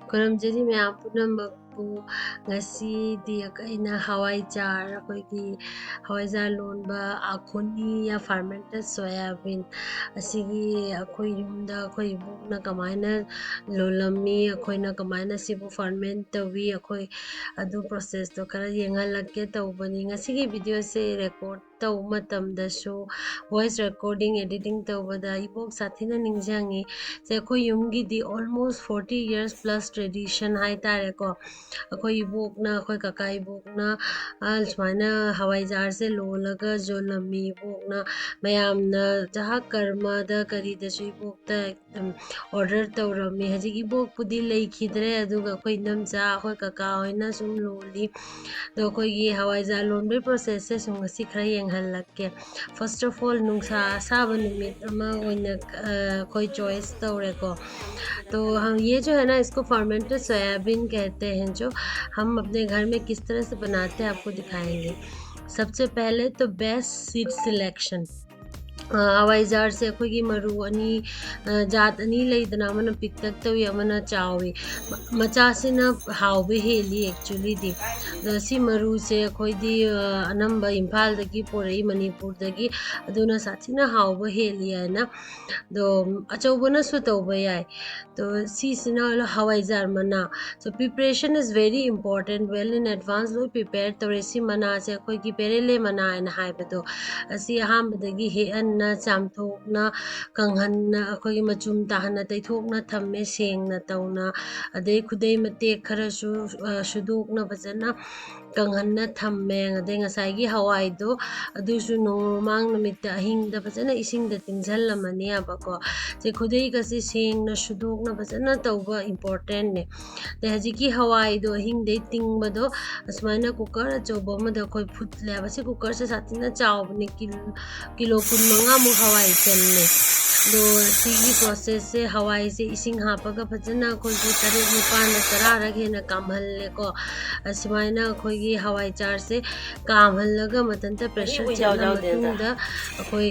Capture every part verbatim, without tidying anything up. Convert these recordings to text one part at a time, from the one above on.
ꯈꯨꯔꯨꯝꯖꯔꯤ ꯃꯌꯥꯝ ꯄꯨꯝꯅꯃꯛꯄꯨ꯫ ꯉꯁꯤꯗꯤ ꯑꯩꯅ ꯍꯋꯥꯏꯖꯥꯔ, ꯑꯩꯈꯣꯏꯒꯤ ꯍꯋꯥꯏꯖꯥꯔ ꯂꯣꯟꯕ ꯑꯈꯨꯅꯤ ꯌꯥ fermented soyabean ꯑꯁꯤꯒꯤ ꯑꯩꯈꯣꯏ ꯌꯨꯝꯗ ꯑꯩꯈꯣꯏ ꯏꯕꯣꯛꯅ ꯀꯃꯥꯏꯅ ꯂꯣꯜꯂꯝꯃꯤ, ꯑꯩꯈꯣꯏꯅ ꯀꯃꯥꯏꯅ ꯁꯤꯕꯨ ferment ꯇꯧꯏ, ꯑꯩꯈꯣꯏ ꯑꯗꯨ processꯇꯣ ꯈꯔ ꯌꯦꯡꯍꯜꯂꯛꯀꯦ ꯇꯧꯕꯅꯤ꯫ ꯉꯁꯤꯒꯤ videoꯁꯦ record ꯇꯧꯕ ꯃꯇꯝꯗꯁꯨ voice recording editing ꯇꯧꯕꯗ ꯏꯕꯣꯛ ꯁꯥꯊꯤꯅ ꯅꯤꯡꯁꯤꯡꯉꯤ꯫ ꯁꯦ ꯑꯩꯈꯣꯏ ꯌꯨꯝꯒꯤꯗꯤ almost forty years plus tradition ꯍꯥꯏꯇꯥꯔꯦꯀꯣ꯫ ꯑꯩꯈꯣꯏ ꯏꯕꯣꯛꯅ, ꯑꯩꯈꯣꯏ ꯀꯀꯥ ꯏꯕꯣꯛꯅ, ꯑ, ꯁꯨꯃꯥꯏꯅ ꯍꯋꯥꯏꯖꯥꯔꯁꯦ ꯂꯣꯜꯂꯒ ꯌꯣꯜꯂꯝꯃꯤ ꯏꯕꯣꯛꯅ꯫ ꯃꯌꯥꯝꯅ ꯆꯍꯥꯛ ꯀꯔꯃꯗ ꯀꯔꯤꯗꯁꯨ ꯏꯕꯣꯛꯇ ꯑꯗꯨꯝ order ꯇꯧꯔꯝꯃꯤ꯫ ꯍꯧꯖꯤꯛ ꯏꯕꯣꯛꯄꯨꯗꯤ ꯂꯩꯈꯤꯗ꯭ꯔꯦ, ꯑꯗꯨꯒ ꯑꯩꯈꯣꯏ ꯏꯅꯝꯆꯥ, ꯑꯩꯈꯣꯏ ꯀꯀꯥ ꯍꯣꯏꯅ ꯁꯨꯝ ꯂꯣꯜꯂꯤ꯫ ꯑꯗꯣ ꯑꯩꯈꯣꯏꯒꯤ ꯍꯋꯥꯏꯖꯥꯔ ꯂꯣꯟꯕꯒꯤ processꯁꯦ ꯁꯨꯝ ꯉꯁꯤ ꯈꯔ ꯌꯦꯡꯍꯜꯂꯛꯀꯦ꯫ First of all, ꯅꯨꯡꯁꯥ ꯑꯁꯥꯕ ꯅꯨꯃꯤꯠ ꯑꯃ ꯑꯣꯏꯅ, ꯑ, ꯑꯩꯈꯣꯏ choice ꯇꯧꯔꯦꯀꯣ꯫ तो हम ये जो है ना, इसको fermented soyabean कहते हैं, जो हम अपने घर में किस तरह से बनाते हैं, आपको दिखाएंगे। सबसे पहले तो best seed selection। ꯑ, ꯍꯋꯥꯏꯖꯥꯔꯁꯦ ꯑꯩꯈꯣꯏꯒꯤ ꯃꯔꯨ ꯑꯅꯤ, ꯑ, ꯖꯥꯠ ꯑꯅꯤ ꯂꯩꯗꯅ, ꯑꯃꯅ ꯄꯤꯛꯇꯛ ꯇꯧꯏ, ꯑꯃꯅ ꯆꯥꯎꯏ꯫ ꯃ-, ꯃꯆꯥꯁꯤꯅ ꯍꯥꯎꯕ ꯍꯦꯜꯂꯤ actuallyꯗꯤ꯫ ꯑꯗꯣ ꯁꯤ ꯃꯔꯨꯁꯦ ꯑꯩꯈꯣꯏꯗꯤ, ꯑ, ꯑꯅꯝꯕ ꯏꯝꯐꯥꯜꯗꯒꯤ ꯄꯨꯔꯛꯏ, ꯃꯅꯤꯄꯨꯔꯗꯒꯤ꯫ ꯑꯗꯨꯅ ꯁꯥꯊꯤꯅ ꯍꯥꯎꯕ ꯍꯦꯜꯂꯤ ꯍꯥꯏꯅ꯫ ꯑꯗꯣ ꯑꯆꯧꯕꯅꯁꯨ ꯇꯧꯕ ꯌꯥꯏ꯫ ꯑꯗꯣ ꯁꯤꯁꯤꯅ ꯍꯋꯥꯏꯖꯥꯔ ꯃꯅꯥ꯫ So preparation is very important, well in advance ꯂꯣꯏ prepare ꯇꯧꯔꯦ꯫ ꯁꯤ ꯃꯅꯥꯁꯦ ꯑꯩꯈꯣꯏꯒꯤ ꯄꯦꯔꯦꯂꯦ ꯃꯅꯥ ꯍꯥꯏꯅ ꯍꯥꯏꯕꯗꯣ, ꯑꯁꯤ ꯑꯍꯥꯟꯕꯗꯒꯤ ꯍꯦꯛꯍꯟꯅ, ꯆꯥꯝꯊꯣꯛꯅ, ꯀꯪꯍꯟꯅ, ꯑꯩꯈꯣꯏꯒꯤ ꯃꯆꯨꯝ ꯇꯥꯍꯟꯅ ꯇꯩꯊꯣꯛꯅ ꯊꯝꯃꯦ, ꯁꯦꯡꯅ ꯇꯧꯅ꯫ ꯑꯗꯩ ꯈꯨꯗꯩ ꯃꯇꯦꯛ ꯈꯔꯁꯨ, ꯑ, ꯁꯨꯗꯣꯛꯅ ꯐꯖꯅ ꯀꯪꯍꯟꯅ ꯊꯝꯃꯦ꯫ ꯑꯗꯩ ꯉꯁꯥꯏꯒꯤ ꯍꯋꯥꯏꯗꯣ, ꯑꯗꯨꯁꯨ ꯅꯣꯡꯃ ꯃꯃꯥꯡ ꯅꯨꯃꯤꯠꯇ ꯑꯍꯤꯡꯗ ꯐꯖꯅ ꯏꯁꯤꯡꯗ ꯇꯤꯡꯁꯜꯂꯝꯃꯅꯤ ꯍꯥꯏꯕꯀꯣ꯫ ꯁꯤ ꯈꯨꯗꯩꯒꯁꯦ ꯁꯦꯡꯅ ꯁꯨꯗꯣꯛꯅ ꯐꯖꯅ ꯇꯧꯕ importantꯅꯦ꯫ ꯑꯗꯩ ꯍꯧꯖꯤꯛꯀꯤ ꯍꯋꯥꯏꯗꯣ ꯑꯍꯤꯡꯗꯩ ꯇꯤꯡꯕꯗꯣ ꯑꯁꯨꯃꯥꯏꯅ cooker ꯑꯆꯧꯕ ꯑꯃꯗ ꯑꯩꯈꯣꯏ ꯐꯨꯠꯂꯦꯕ꯫ ꯁꯤ cookerꯁꯦ ꯁꯥꯊꯤꯅ ꯆꯥꯎꯕꯅꯦ, ꯀꯤꯂꯣ, ꯀꯤꯂꯣ ꯀꯨꯟꯃꯉꯥꯃꯨꯛ ꯍꯋꯥꯏ ꯆꯜꯂꯦ꯫ ꯑꯗꯣ ꯁꯤꯒꯤ processꯁꯦ, ꯍꯋꯥꯏꯁꯦ ꯏꯁꯤꯡ ꯍꯥꯞꯄꯒ ꯐꯖꯅ ꯑꯩꯈꯣꯏꯒꯤ ꯇꯔꯦꯠ ꯅꯤꯄꯥꯜꯗ ꯇꯔꯥꯔꯛ ꯍꯦꯟꯅ ꯀꯥꯝꯍꯜꯂꯦꯀꯣ꯫ ꯑꯁꯨꯃꯥꯏꯅ ꯑꯩꯈꯣꯏꯒꯤ ꯍꯋꯥꯏꯖꯥꯔꯁꯦ ꯀꯥꯝꯍꯜꯂꯒ ꯃꯊꯟꯇ pressure ꯆꯠꯂ ꯃꯇꯨꯡꯗ ꯑꯩꯈꯣꯏ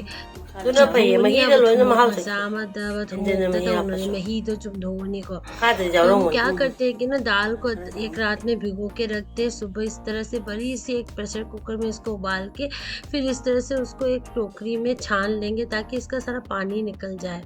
ꯑꯗꯨꯅ ꯐꯩꯌꯦ, ꯃꯍꯤꯗ ꯂꯣꯏꯅ ꯃꯍꯥꯎ ꯂꯩ꯫ ꯃꯆꯥ ꯑꯃꯗ ꯊꯨꯝꯃꯣꯛꯇ ꯃꯍꯤ ꯇꯧꯅꯔꯦ, ꯍꯥꯞꯄꯁꯨ꯫ ꯃꯍꯤꯗꯣ ꯆꯨꯝꯊꯣꯛꯑꯅꯤꯀꯣ꯫ ꯃꯈꯥꯗ ꯑꯗꯨꯝ ꯌꯥꯎꯔꯝꯒꯅꯤ꯫ क्या करते हैं कि ना, दाल को एक रात में भिगो के रखते हैं, सुबह इस तरह से बड़ी सी एक प्रेशर कुकर में इसको उबाल के फिर इस तरह से उसको एक टोकरी में छान लेंगे, ताकि इसका सारा पानी निकल जाए।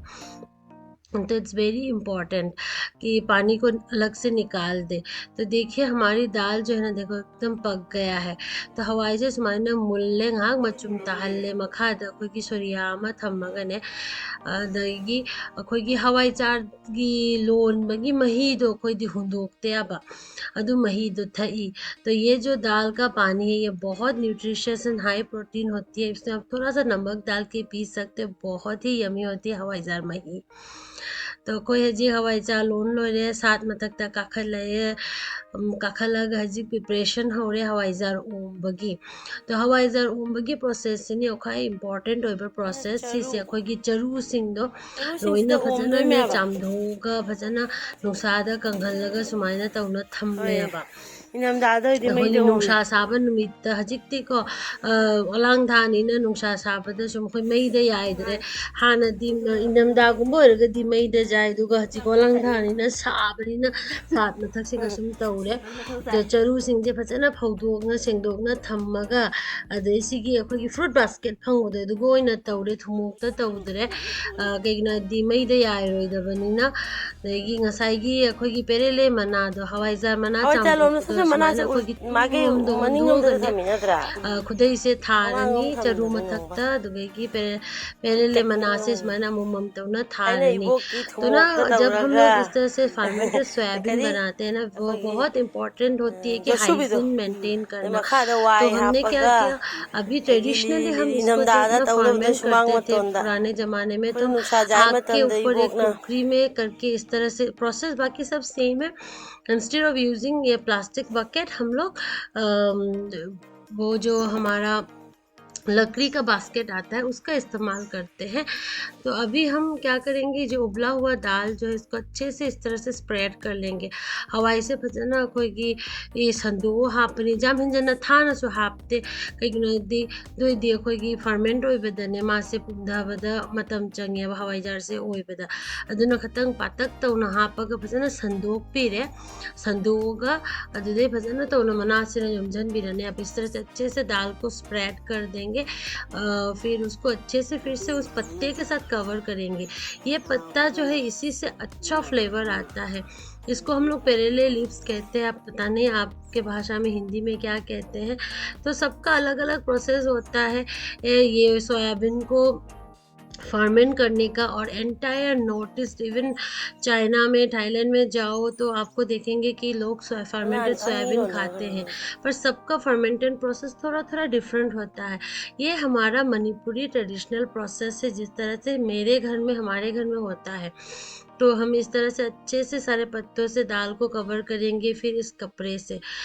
तो इट्स वेरी इम्पॉर्टेंट कि पानी को अलग से निकाल दे। तो देखिए, हमारी दाल जो है ना, देखो, एकदम पक गया है꯫ तो ꯍꯋꯥꯏꯁꯦ ꯁꯨꯃꯥꯏꯅ ꯃꯨꯜꯂꯦ, ꯉꯥꯏꯍꯥꯛ ꯃꯆꯨꯝ ꯇꯥꯍꯜꯂꯦ꯫ ꯃꯈꯥꯗ ꯑꯩꯈꯣꯏꯒꯤ ꯁꯣꯔꯤꯌꯥ ꯑꯃ ꯊꯝꯃꯒꯅꯦ, ꯑꯗꯒꯤ ꯑꯩꯈꯣꯏꯒꯤ ꯍꯋꯥꯏꯖꯥꯔꯒꯤ ꯂꯣꯟꯕꯒꯤ ꯃꯍꯤꯗꯣ ꯑꯩꯈꯣꯏꯗꯤ ꯍꯨꯟꯗꯣꯛꯇꯦꯕ, ꯑꯗꯨ ꯃꯍꯤꯗꯣ ꯊꯛꯏ꯫ तो ये जो दाल का पानी है, ये बहुत न्यूट्रिशियस एंड हाई प्रोटीन होती है। इसमें आप थोड़ा सा नमक डाल के पी सकते हैं, बहुत ही यमी होती है हवाईजार मही। तो ꯑꯩꯈꯣꯏ ꯍꯧꯖꯤꯛ ꯍꯋꯥꯏꯖꯥꯔ ꯂꯣꯟ ꯂꯣꯏꯔꯦ, ꯁꯥꯠ ꯃꯊꯛꯇ ꯀꯥꯈꯠꯂꯛꯑꯦ꯫ ꯎꯝ, ꯀꯥꯈꯠꯂꯒ ꯍꯧꯖꯤꯛ ꯄ꯭ꯔꯤꯄꯦꯔꯦꯁꯟ ꯍꯧꯔꯦ ꯍꯋꯥꯏꯖꯥꯔ ꯑꯣꯝꯕꯒꯤ꯫ ꯑꯗꯣ ꯍꯋꯥꯏꯖꯥꯔ ꯑꯣꯝꯕꯒꯤ ꯄ꯭ꯔꯣꯁꯦꯁꯁꯤꯅꯤ ꯈ꯭ꯋꯥꯏ ꯏꯝꯄꯣꯔꯇꯦꯟꯠ ꯑꯣꯏꯕ ꯄ꯭ꯔꯣꯁꯦꯁ꯫ ꯁꯤꯁꯦ ꯑꯩꯈꯣꯏꯒꯤ ꯆꯔꯨꯁꯤꯡꯗꯣ ꯂꯣꯏꯅ ꯐꯖꯅꯅꯦ ꯆꯥꯝꯊꯣꯛꯑꯒ ꯐꯖꯅ ꯅꯨꯡꯁꯥꯗ ꯀꯪꯍꯜꯂꯒ ꯁꯨꯃꯥꯏꯅ ꯇꯧꯅ ꯊꯝꯃꯦꯕ꯫ ꯏꯪꯊꯝꯊꯥꯗ ꯑꯣꯏꯗꯤ ꯑꯩꯈꯣꯏꯒꯤ ꯃꯩꯗ ꯑꯣꯝꯃꯦ꯫ ꯅꯨꯡꯁꯥ ꯁꯥꯕ ꯅꯨꯃꯤꯠꯇ ꯍꯧꯖꯤꯛꯇꯤꯀꯣ, ꯑ, ꯑꯣꯂꯥꯡ ꯊꯥꯅꯤꯅ ꯅꯨꯡꯁꯥ ꯁꯥꯕꯗ ꯁꯨꯝ ꯑꯩꯈꯣꯏ ꯃꯩꯗ ꯌꯥꯏꯗ꯭ꯔꯦ꯫ ꯍꯥꯟꯅꯗꯤ, ꯑ, ꯏꯪꯊꯝꯊꯥꯒꯨꯝꯕ ꯑꯣꯏꯔꯒꯗꯤ ꯃꯩꯗ ꯌꯥꯏ, ꯑꯗꯨꯒ ꯍꯧꯖꯤꯛ ꯑꯣꯂꯥꯡ ꯊꯥꯅꯤꯅ ꯁꯥꯕꯅꯤꯅ ꯁꯥꯠ ꯃꯊꯛꯁꯤꯒ ꯁꯨꯝ ꯇꯧꯔꯦ꯫ ꯑꯗ ꯆꯔꯨꯁꯤꯡꯁꯦ ꯐꯖꯅ ꯐꯧꯗꯣꯛꯅ ꯁꯦꯡꯗꯣꯛꯅ ꯊꯝꯃꯒ, ꯑꯗꯩ ꯁꯤꯒꯤ ꯑꯩꯈꯣꯏꯒꯤ ꯐ꯭ꯔꯨꯠ ꯕꯥꯁꯀꯦꯠ ꯐꯪꯕꯗꯣ, ꯑꯗꯨꯒ ꯑꯣꯏꯅ ꯇꯧꯔꯦ, ꯊꯨꯝꯃꯣꯛꯇ ꯇꯧꯗ꯭ꯔꯦ꯫ ꯑ, ꯀꯩꯒꯤꯅꯣ ꯍꯥꯏꯗꯤ ꯃꯩꯗ ꯌꯥꯏꯔꯣꯏꯗꯕꯅꯤꯅ꯫ ꯑꯗꯒꯤ ꯉꯁꯥꯏꯒꯤ ꯑꯩꯈꯣꯏꯒꯤ ꯄꯦꯔꯦꯂꯦ ꯃꯅꯥꯗꯣ, ꯍꯋꯥꯏꯖꯥꯔ ꯃꯅꯥ ꯍꯋꯥꯏꯖꯥꯔ ꯂꯣꯝꯗ ꯆꯥꯝꯊꯣꯛꯄꯗꯣ ꯁꯨꯝ ꯁꯨꯃꯥꯏꯅ ꯃꯅꯥꯁꯦ ꯑꯩꯈꯣꯏꯒꯤ ꯃꯥꯒꯤ ꯇꯨꯝꯐꯝꯗꯣ ꯃꯅꯤꯡꯂꯣꯝꯗ ꯍꯨꯟꯗꯣꯛꯑꯒꯅꯦ, ꯊꯝꯃꯤꯟꯅꯗ꯭ꯔꯥ? ꯑ, ꯈꯨꯗꯩꯁꯦ ꯊꯥꯔꯅꯤ, ꯃꯃꯥꯡꯂꯣꯝ ꯆꯔꯨ ꯊꯝꯃꯤꯟꯅꯗ꯭ꯔꯥ ꯌꯦꯡꯉꯣꯕ? ꯃꯊꯛꯇ, ꯑꯗꯨꯗꯒꯤ ꯄꯦꯔꯦ-, ꯄꯦꯔꯦꯂꯦ ꯃꯅꯥꯁꯦ ꯁꯨꯃꯥꯏꯅ ꯑꯃꯃꯝ ꯇꯧꯅ ꯊꯥꯔꯅꯤ꯫ ꯑꯩꯅ ꯏꯕꯣꯛꯀꯤ ꯊꯨꯝꯃꯣꯛꯇ ꯇꯧꯔꯒ ꯖꯕ ꯍꯝ ꯂꯣꯒ ꯏꯁ ꯇꯔꯍ ꯁꯦ ꯐꯥꯔꯃꯦꯟꯇꯦꯗ ꯁꯣꯌꯥꯕꯤꯟ ꯀꯔꯤ? ꯕꯅꯥꯇꯦ ꯍꯥꯏꯅ ꯕꯣ-, ꯑꯩꯈꯣꯏꯒꯤ, ꯕꯍꯨꯠ ꯏꯝꯄꯣꯔꯇꯦꯟꯠ ꯍꯣꯇꯤ ꯍꯦ ꯀꯤ ꯌꯣꯠꯁꯨꯕꯤꯗꯣ꯫ ꯍꯥꯏꯖꯤꯟ ꯃꯦꯟꯇꯦꯟ ꯑꯗꯩ ꯀꯔꯅꯥ꯫ ꯃꯈꯥꯗ ꯋꯥꯏ ꯇꯣ ꯍꯝꯅꯦ ꯀ꯭ꯌꯥ ꯍꯥꯞꯄꯒ, ꯀꯤꯌꯥ? ꯑꯕꯤ ꯑꯗꯒꯤ ꯇ꯭ꯔꯦꯗꯤꯁꯅꯦꯜꯂꯤ ꯍꯝ ꯏꯁꯀꯣ ꯅꯤꯡꯊꯝꯊꯥꯗ ꯖꯤꯠꯅꯥ ꯇꯧꯒꯗꯕꯗꯣ ꯐꯥꯔꯃꯦꯟ ꯁꯨꯃꯥꯡ ꯀꯔꯇꯦ ꯊꯦ ꯃꯇꯣꯟꯗ꯫ ꯄꯨꯔꯥꯅꯦ ꯖꯃꯥꯅꯦ ꯃꯦ, ꯑꯩꯈꯣꯏ ꯇꯣ ꯅꯨꯡꯁꯥ ꯌꯥꯏ ꯃꯇꯝꯗ ꯏꯕꯣꯛꯅ꯫ ꯀꯨꯀꯔꯤ ꯃꯦ ꯀꯔꯀꯦ ꯏꯁ ꯇꯔꯍ ꯁꯦ ꯄ꯭ꯔꯣꯁꯦꯁ ꯕꯥꯀꯤ ꯁꯕ ꯁꯦꯝ ꯍꯦ꯫ Instead of using ये प्लास्टिक बकेट, हम लोग, अम, वो जो हमारा लकड़ी का बास्केट आता है, उसका इस्तेमाल करते हैं। तो अभी हम क्या करेंगे, जो उबला हुआ दाल जो है, इसको अच्छे से इस तरह से स्प्रेड कर लेंगे। ꯍꯋꯥꯏꯁꯦ ꯐꯖꯅ ꯑꯩꯈꯣꯏꯒꯤ ꯁꯟꯗꯣꯛꯑ ꯍꯥꯞꯄꯅꯤ꯫ ꯌꯥꯝ ꯍꯦꯟꯖꯟꯅ ꯊꯥꯅꯁꯨ ꯍꯥꯞꯇꯦ, ꯀꯩꯒꯤꯅꯣ ꯍꯥꯏꯗꯤ ꯑꯗꯨ ꯑꯣꯏꯗꯤ ꯑꯩꯈꯣꯏꯒꯤ ꯐꯔꯃꯦꯟꯠ ꯑꯣꯏꯕꯗꯅꯦ ꯃꯥꯁꯦ ꯄꯨꯝꯊꯕꯗ ꯃꯇꯝ ꯆꯪꯉꯦꯕ, ꯍꯋꯥꯏꯖꯥꯔꯁꯦ ꯑꯣꯏꯕꯗ꯫ ꯑꯗꯨꯅ ꯈꯤꯇꯪ ꯄꯥꯇꯛ ꯇꯧꯅ ꯍꯥꯞꯄꯒ ꯐꯖꯅ ꯁꯟꯗꯣꯛꯄꯤꯔꯦ꯫ ꯁꯟꯗꯣꯛꯑꯒ ꯑꯗꯨꯗꯩ ꯐꯖꯅ ꯇꯧꯅ ꯃꯅꯥꯁꯤꯅ ꯌꯣꯝꯁꯤꯟꯕꯤꯔꯅꯤ꯫ आप इस तरह से अच्छे से दाल को स्प्रेड कर देंगे। फिर उसको अच्छे से फिर से उस पत्ते के साथ कवर करेंगे। ये पत्ता जो है, इसी से अच्छा फ्लेवर आता है। इसको हम लोग पेरेले लीव्स कहते हैं। आप पता नहीं आपके भाषा में, हिंदी में क्या कहते हैं। तो सबका अलग अलग प्रोसेस होता है। ये सोयाबीन को फर्मेंट करने का। और entire north east, even China में, थाईलैंड में जाओ तो आपको देखेंगे कि लोग फर्मेंटेड सोयाबीन खाते हैं। पर सबका फर्मेंटेड प्रोसेस थोड़ा थोड़ा डिफरेंट होता है। ये हमारा मणिपुरी ट्रेडिशनल प्रोसेस है, जिस तरह से मेरे घर में, हमारे घर में होता है। तो हम इस तरह से अच्छे से सारे पत्तों से दाल को कवर करेंगे। फिर इस कपड़े से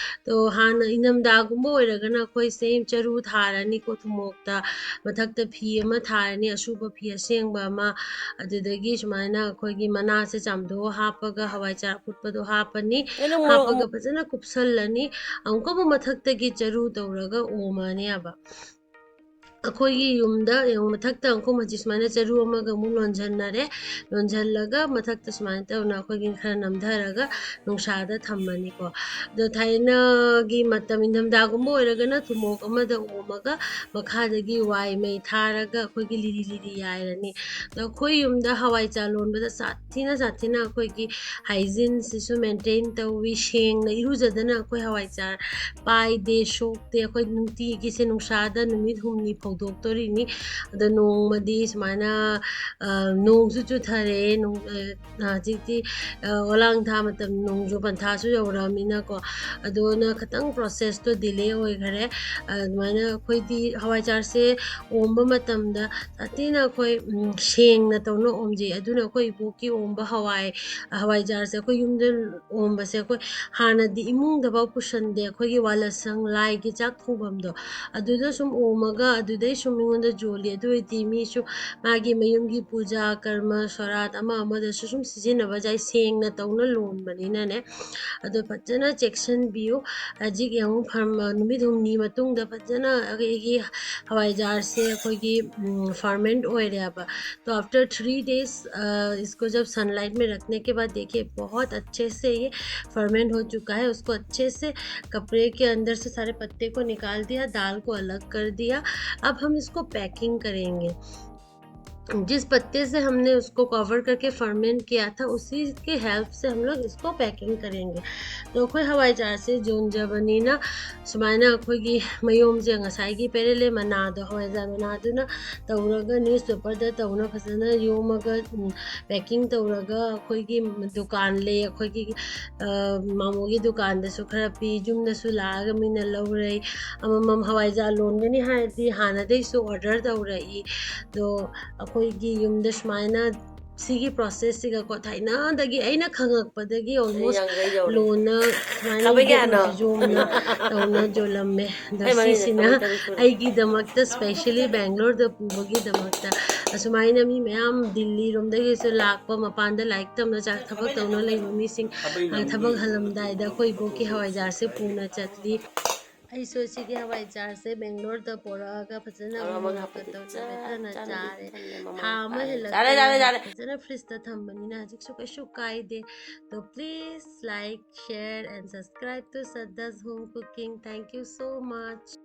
तो ꯍꯥꯟꯅ ꯏꯪꯊꯝꯊꯥꯒꯨꯝꯕ ꯑꯣꯏꯔꯒꯅ ꯑꯩꯈꯣꯏ ꯁꯦꯝ ꯆꯔꯨ ꯊꯥꯔꯅꯤꯀꯣ ꯊꯨꯝꯃꯣꯛꯇ꯫ ꯃꯊꯛꯇ ꯐꯤ ꯑꯃ ꯊꯥꯔꯅꯤ, ꯑꯁꯨꯕ ꯐꯤ ꯑꯁꯦꯡꯕ ꯑꯃ꯫ ꯑꯗꯨꯗꯒꯤ ꯁꯨꯃꯥꯏꯅ ꯑꯩꯈꯣꯏꯒꯤ ꯃꯅꯥꯁꯦ ꯆꯥꯝꯊꯣꯛꯑ ꯍꯥꯞꯄꯒ ꯍꯋꯥꯏꯖꯥꯔ ꯑꯐꯨꯠꯄꯗꯣ ꯍꯥꯞꯄꯅꯤ꯫ ꯍꯥꯞꯄꯒ ꯐꯖꯅ ꯀꯨꯞꯁꯜꯂꯅꯤ꯫ ꯑꯃꯨꯛꯀ ꯑꯃꯨꯛ ꯃꯊꯛꯇꯒꯤ ꯆꯔꯨ ꯇꯧꯔꯒ ꯑꯣꯝꯃꯅꯦꯕ꯫ ꯑꯩꯈꯣꯏꯒꯤ ꯌꯨꯝꯗ ꯌꯦꯡꯉꯨ, ꯃꯊꯛꯇ ꯑꯃꯨꯛ ꯍꯧꯖꯤꯛ ꯁꯨꯃꯥꯏꯅ ꯆꯔꯨ ꯑꯃꯒ ꯑꯃꯨꯛ ꯂꯣꯟꯁꯤꯟꯅꯔꯦ꯫ ꯂꯣꯟꯁꯤꯜꯂꯒ ꯃꯊꯛꯇ ꯁꯨꯃꯥꯏꯅ ꯇꯧꯅ ꯑꯩꯈꯣꯏꯒꯤ ꯈꯔ ꯅꯝꯊꯔꯒ ꯅꯨꯡꯁꯥꯗ ꯊꯝꯃꯅꯤꯀꯣ꯫ ꯑꯗꯣ ꯊꯥꯏꯅꯒꯤ ꯃꯇꯝ, ꯏꯪꯊꯝꯊꯥꯒꯨꯝꯕ ꯑꯣꯏꯔꯒꯅ ꯊꯨꯝꯃꯣꯛ ꯑꯃꯗ ꯑꯣꯝꯃꯒ ꯃꯈꯥꯗꯒꯤ ꯋꯥꯏ ꯃꯩ ꯊꯥꯔꯒ ꯑꯩꯈꯣꯏꯒꯤ ꯂꯤꯔꯤ ꯂꯤꯔꯤ ꯌꯥꯏꯔꯅꯤ꯫ ꯑꯗꯣ ꯑꯩꯈꯣꯏ ꯌꯨꯝꯗ ꯍꯋꯥꯏꯖꯥꯔ ꯂꯣꯟꯕꯗ ꯁꯥꯊꯤꯅ ꯁꯥꯊꯤꯅ ꯑꯩꯈꯣꯏꯒꯤ ꯍꯥꯏꯖꯤꯟꯁꯤꯁꯨ ꯃꯦꯟꯇꯦꯟ ꯇꯧꯏ꯫ ꯁꯦꯡꯅ ꯏꯔꯨꯖꯗꯅ ꯑꯩꯈꯣꯏ ꯍꯋꯥꯏꯖꯥꯔ ꯄꯥꯏꯗꯦ, ꯁꯣꯛꯇꯦ꯫ ꯑꯩꯈꯣꯏ ꯅꯨꯡꯇꯤꯒꯤꯁꯦ ꯅꯨꯡꯁꯥꯗ ꯅꯨꯃꯤꯠ ꯍꯨꯝꯅꯤ ꯐꯥꯎ ꯍꯧꯗꯣꯛꯇꯣꯔꯤꯅꯤ꯫ ꯑꯗꯣ ꯅꯣꯡꯃꯗꯤ ꯁꯨꯃꯥꯏꯅ, ꯑ, ꯅꯣꯡꯁꯨ ꯆꯨꯊꯔꯛꯑꯦ, ꯅꯣꯡ, ꯑ, ꯍꯧꯖꯤꯛꯇꯤ, ꯑ, ꯑꯣꯂꯥꯡ ꯊꯥ ꯃꯇꯝ, ꯅꯣꯡꯖꯨ ꯄꯟꯊꯥꯁꯨ ꯌꯧꯔꯛꯑꯃꯤꯅꯀꯣ, ꯑꯗꯨꯅ ꯈꯤꯇꯪ process ꯇꯣ delay ꯑꯣꯏꯈꯔꯦ꯫ ꯑꯗꯨꯃꯥꯏꯅ ꯑꯩꯈꯣꯏꯗꯤ ꯍꯋꯥꯏꯖꯥꯔꯁꯦ ꯑꯣꯝꯕ ꯃꯇꯝꯗ ꯁꯥꯊꯤꯅ ꯑꯩꯈꯣꯏ, ꯎꯝ, ꯁꯦꯡꯅ ꯇꯧꯅ ꯑꯣꯝꯖꯩ꯫ ꯑꯗꯨꯅ ꯑꯩꯈꯣꯏ ꯏꯕꯣꯛꯀꯤ ꯑꯣꯝꯕ ꯍꯋꯥꯏ, ꯍꯋꯥꯏꯖꯥꯔꯁꯦ ꯑꯩꯈꯣꯏ ꯌꯨꯝꯗ ꯑꯣꯝꯕꯁꯦ ꯑꯩꯈꯣꯏ ꯍꯥꯟꯅꯗꯤ ꯏꯃꯨꯡꯗꯐꯥꯎ ꯄꯨꯁꯟꯗꯦ꯫ ꯑꯩꯈꯣꯏꯒꯤ ꯋꯥꯂꯁꯪ, ꯂꯥꯏꯒꯤ ꯆꯥꯛ ꯊꯣꯡꯐꯝꯗꯣ, ꯑꯗꯨꯗ ꯁꯨꯝ ꯑꯣꯝꯃꯒ ꯑꯗꯨꯗꯩ ꯁꯨꯝ ꯃꯤꯉꯣꯟꯗ ꯌꯣꯜꯂꯤ꯫ ꯑꯗꯨ ꯑꯣꯏꯗꯤ ꯃꯤꯁꯨ ꯃꯥꯒꯤ ꯃꯌꯨꯝꯒꯤ ꯄꯨꯖꯥ, ꯀꯔꯃ, ꯁꯣꯔꯥꯠ ꯑꯃ ꯑꯃꯗꯁꯨ ꯁꯨꯝ ꯁꯤꯖꯤꯟꯅꯕ ꯌꯥꯏ, ꯁꯦꯡꯅ ꯇꯧꯅ ꯂꯣꯟꯕꯅꯤꯅꯅꯦ꯫ ꯑꯗꯣ ꯐꯖꯅ ꯆꯦꯛꯁꯤꯟꯕꯤꯌꯨ꯫ ꯍꯧꯖꯤꯛ ꯌꯦꯡꯉꯨ, ꯐꯔ-, ꯅꯨꯃꯤꯠ ꯍꯨꯝꯅꯤ ꯃꯇꯨꯡꯗ ꯐꯖꯅ ꯑꯩꯈꯣꯏꯒꯤ ꯍꯋꯥꯏꯖꯥꯔꯁꯦ ꯑꯩꯈꯣꯏꯒꯤ, ꯎꯝ, ferment ꯑꯣꯏꯔꯦꯕ꯫ तो after three days, अ, इसको जब sunlight में रखने के बाद देखिए, बहुत अच्छे से ये ferment हो चुका है। उसको अच्छे से कपड़े के अंदर से सारे पत्ते को निकाल दिया, दाल को अलग कर दिया। अब हम इसको packing करेंगे। जिस पत्ते से हमने उसको cover करके ferment किया था, उसी के help से हम लोग इसको packing करेंगे। तो ꯑꯩꯈꯣꯏ ꯍꯋꯥꯏꯖꯥꯔꯁꯦ ꯌꯣꯟꯖꯕꯅꯤꯅ ꯁꯨꯃꯥꯏꯅ ꯑꯩꯈꯣꯏꯒꯤ ꯃꯌꯣꯝꯁꯦ, ꯉꯁꯥꯏꯒꯤ ꯄꯦꯔꯦꯂꯦ ꯃꯅꯥꯗꯣ, ꯍꯋꯥꯏꯖꯥꯔ ꯃꯅꯥꯗꯨꯅ ꯇꯧꯔꯒ newspaper ꯗ ꯇꯧꯅ ꯐꯖꯅ ꯌꯣꯝꯃꯒ, ꯎꯝ, packing ꯇꯧꯔꯒ ꯑꯩꯈꯣꯏꯒꯤ ꯗꯨꯀꯥꯟ ꯂꯩ, ꯑꯩꯈꯣꯏꯒꯤ, ꯑ, ꯃꯥꯃꯣꯒꯤ ꯗꯨꯀꯥꯟꯗꯁꯨ ꯈꯔ ꯄꯤ, ꯌꯨꯝꯗꯁꯨ ꯂꯥꯛꯑꯒ ꯃꯤꯅ ꯂꯧꯔꯦ꯫ ꯑꯃꯃꯝ ꯍꯋꯥꯏꯖꯥꯔ ꯂꯣꯟꯒꯅꯤ ꯍꯥꯏꯔꯗꯤ ꯍꯥꯟꯅꯗꯩꯁꯨ order ꯇꯧꯔꯛꯏ꯫ ꯑꯗꯣ ꯑꯩꯈꯣꯏꯒꯤ ꯌꯨꯝꯗ ꯁꯨꯃꯥꯏꯅ ꯁꯤꯒꯤ process ꯁꯤꯒꯀꯣ, ꯊꯥꯏꯅꯗꯒꯤ ꯑꯩꯅ ꯈꯪꯉꯛꯄꯗꯒꯤ almost ꯌꯥꯡꯈꯩ ꯌꯧꯔꯦ꯫ ꯂꯣꯟꯅ ꯁꯨꯃꯥꯏꯅ ꯀꯕꯒꯤ ꯌꯣꯝꯅ ꯍꯥꯟꯅ? ꯌꯣꯝꯅ ꯇꯧꯅ ꯌꯣꯜꯂꯝꯃꯦ꯫ ꯑꯗꯣ ꯑꯩ ꯃꯔꯤ ꯁꯤꯁꯤꯅ ꯇꯔꯨꯛ ꯇꯔꯨꯛ ꯁꯨꯔꯦ꯫ ꯑꯩꯒꯤꯗꯃꯛꯇ, specially ꯕꯦꯡꯒ꯭ꯂꯣꯔꯗ ꯄꯨꯕꯒꯤꯗꯃꯛꯇ, ꯑꯁꯨꯃꯥꯏꯅ ꯃꯤ ꯃꯌꯥꯝ ꯗꯤꯜꯂꯤꯔꯣꯝꯗꯒꯤꯁꯨ ꯂꯥꯛꯄ, ꯃꯄꯥꯟꯗ ꯂꯥꯏꯔꯤꯛ ꯇꯝꯅ ꯆꯥ-, ꯊꯕꯛ ꯇꯧꯅ ꯂꯩꯕ ꯃꯤꯁꯤꯡ, ꯑ, ꯊꯕꯛ ꯍꯜꯂꯝꯗꯥꯏꯗ ꯑꯩꯈꯣꯏ ꯏꯕꯣꯛꯀꯤ ꯍꯋꯥꯏꯖꯥꯔꯁꯦ ꯄꯨꯅ ꯆꯠꯂꯤ꯫ ꯑꯩꯁꯨ ꯁꯤꯒꯤ ꯍꯋꯥꯏꯖꯥꯔꯁꯦ ꯕꯦꯡꯒ꯭ꯂꯣꯔꯗ ꯄꯣꯔꯛꯑꯒ ꯐꯖꯅ ꯃꯔꯣꯏ ꯑꯃꯨꯛ ꯑꯃꯒ ꯃꯣꯔꯣꯛꯀ ꯍꯥꯞꯄꯗꯤ ꯇꯧꯔꯒ ꯆꯞ ꯐꯖꯅ ꯆꯥꯅ ꯆꯥꯔꯦ꯫ ꯄꯤꯛꯊꯟꯅ ꯃꯃꯜ ꯊꯥ ꯑꯃ ꯇꯥꯔꯦ꯫ ꯍꯦꯜꯂꯛꯇꯣꯔꯦ꯫ ꯆꯥꯔꯦ, ꯆꯥꯔꯦ, ꯆꯥꯔꯦ꯫ ꯐꯖꯅ ꯐ꯭ꯔꯤꯖꯇ ꯊꯝꯕꯅꯤꯅ ꯍꯧꯖꯤꯛꯁꯨ ꯀꯩꯁꯨ ꯀꯥꯏꯗꯦ꯫ ꯑꯗꯣ please like, share and subscribe to Shraddha's Home Cooking. Thank you so much.